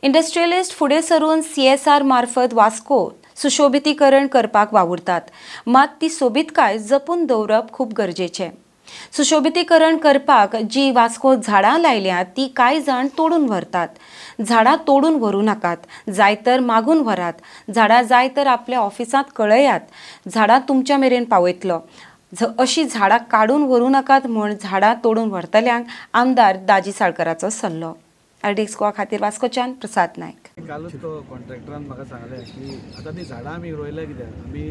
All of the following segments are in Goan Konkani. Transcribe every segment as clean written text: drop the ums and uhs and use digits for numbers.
इंडस्ट्रियलिस्ट फुडें सरून सीएसआर मार्फत वास्को सुशोभितीकरण करपाक वावुरतात, मात ती सोबीतकाय जपून दवरप खूब गरजेचें. सुशोभितीकरण करपाक जी वास्को झाडां लायल्यात ती कांय जाण तोडून व्हरतात. झाडां तोडून व्हरूं नाकात, जाय तर मागून व्हरात. झाडां जाय तर आपल्या ऑफिसांत कळयात, झाडां तुमच्या मेरेन पावयतलो. अशीं झाडां काडून व्हरूं नाकात म्हूण झाडां तोडून व्हरतल्यांक आमदार दाजी साळकराचो सल्लो. आरडीएक्स गोवा खातीर वास्कोच्यान प्रसाद नायक. कालूच तो कॉन्ट्रॅक्टरान म्हाका सांगलें की आतां ती झाडां आमी रोयल्या कित्याक, आमी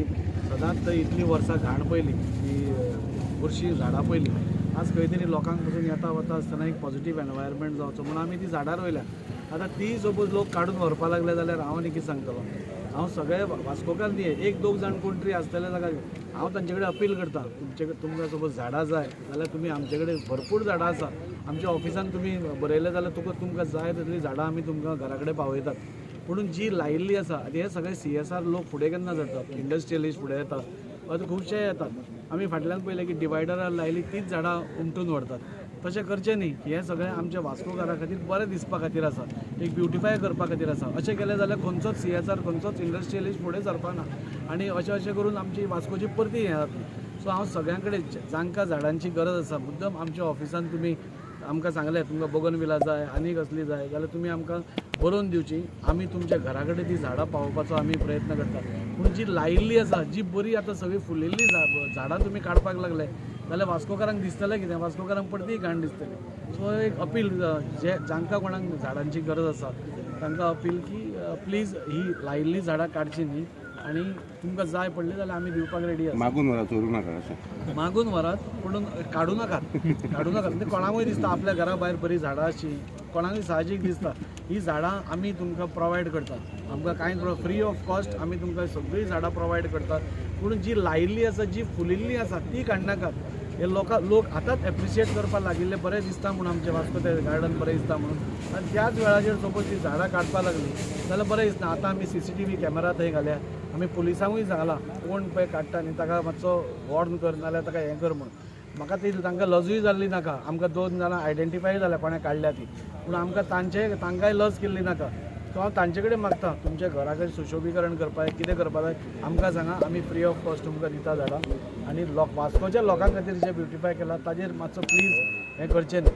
सदांच थंय इतलीं वर्सां घाण पयली की बुरशीं झाडां पयली, आज खंय तरी लोकांक पसून येता वता आसतना एक पॉझिटीव एनवायरमेंट जावचो म्हणून आमी ती झाडां रोयल्या. आतां ती सपोज लोक काडून व्हरपाक लागले जाल्यार हांव आनी कितें सांगतलो. हांव सगळे वास्कोकार न्ही, एक दोग जाण कोण तरी आसतले जाका हांव तांचे कडेन अपील करता, तुमचे तुमकां सपोज झाडां जाय जाल्यार तुमी आमचे कडेन भरपूर झाडां आसा, आमच्या ऑफिसान तुमी बरयलें जाल्यार तुमकां जाय तितलीं झाडां आमी तुमकां घरा कडेन पावयतात. पूण जी लायिल्ली आसा आनी हे सगळे सीएसआर लोक फुडें केन्ना सरतात, इंडस्ट्रियलिस्ट फुडें येतात, आतां खुबशे येतात. आमी फाटल्यान पळयलें की डिवायडरार लायली तीच झाडां उमटून व्हरतात. तशें करचें न्ही. हें सगळें आमच्या वास्कोकारा खातीर बरें दिसपा खातीर आसा, एक ब्युटिफाय करपा खातीर आसा. अशें केलें जाल्यार खंयचोच सीएसआर खंयचोच इंडस्ट्रियलिस्ट फुडें सरपाना आनी अशें अशें करून आमची वास्कोची परती हें जातली. सो हांव सगळ्यां कडेन जांकां झाडांची गरज आसा मुद्दम आमच्या ऑफिसान तुमी आमकां सांगलें तुमकां बोगनविला जाय आनी कसली जाय जाल्यार तुमी आमकां बरोवन दिवची, आमी तुमच्या घरा कडेन ती झाडां पावोवपाचो आमी प्रयत्न करतात. पूण जी लायिल्ली आसा, जी बरी आतां सगळीं फुलिल्ली झाडां तुमी काडपाक लागले जाल्यार वास्कोकारांक दिसतलें कितें, वास्कोकारांक परती घाण दिसतली. सो एक अपील जे जांकां कोणाक झाडांची गरज आसा तांकां अपील की प्लीज ही लायिल्ली झाडां काडची न्ही आनी तुमकां जाय पडली जाल्यार आमी दिवपाक रेडी आसा. मागून व्हरात, चोरूं नाका अशें. मागून व्हरात पूण काडूं नाकात, काडूं नाकात. म्हणजे कोणाकूय दिसता आपल्या घरा भायर बरीं झाडां आसची, कोणाकूय साहजीक दिसता. ही झाडां आमी तुमकां प्रोवायड करतात, आमकां कांय फ्री ऑफ कॉस्ट आमी तुमकां सगळीं झाडां प्रोवायड करतात. पूण जी लायिल्ली आसा, जी फुलिल्ली आसा ती काडनाकात. हे लोक आतांच एप्रिशिएट करपाक लागिल्ले, बरें दिसता म्हणून आमचें वास्को ते गार्डन बरें दिसता म्हणून. आनी त्याच वेळाचेर सपोज ती झाडां काडपाक लागली जाल्यार बरें दिसना. आतां आमी सीसीटीव्ही कॅमेरा थंय घाल्या, आमी पुलिसांकूय सांगलां कोण पळय काडटा न्ही ताका मातसो वॉर्न कर नाल्यार ताका हें कर म्हणून. म्हाका ती तांकां लजूय जाल्ली नाका. आमकां दोन जाणां आयडेंटिफाय जाल्या कोणें काडल्या ती, पूण आमकां तांकांय लज केल्ली नाका. सो हांव तांचे कडेन मागता तुमच्या घरा कडेन सुशोभीकरण करपाक जाय, कितें करपाक जाय आमकां सांगा, आमी फ्री ऑफ कॉस्ट तुमकां दिता झाडां. आनी वास्कोच्या लोकां खातीर जें ब्युटिफाय केलां ताजेर मातसो प्लीज हें करचें न्ही.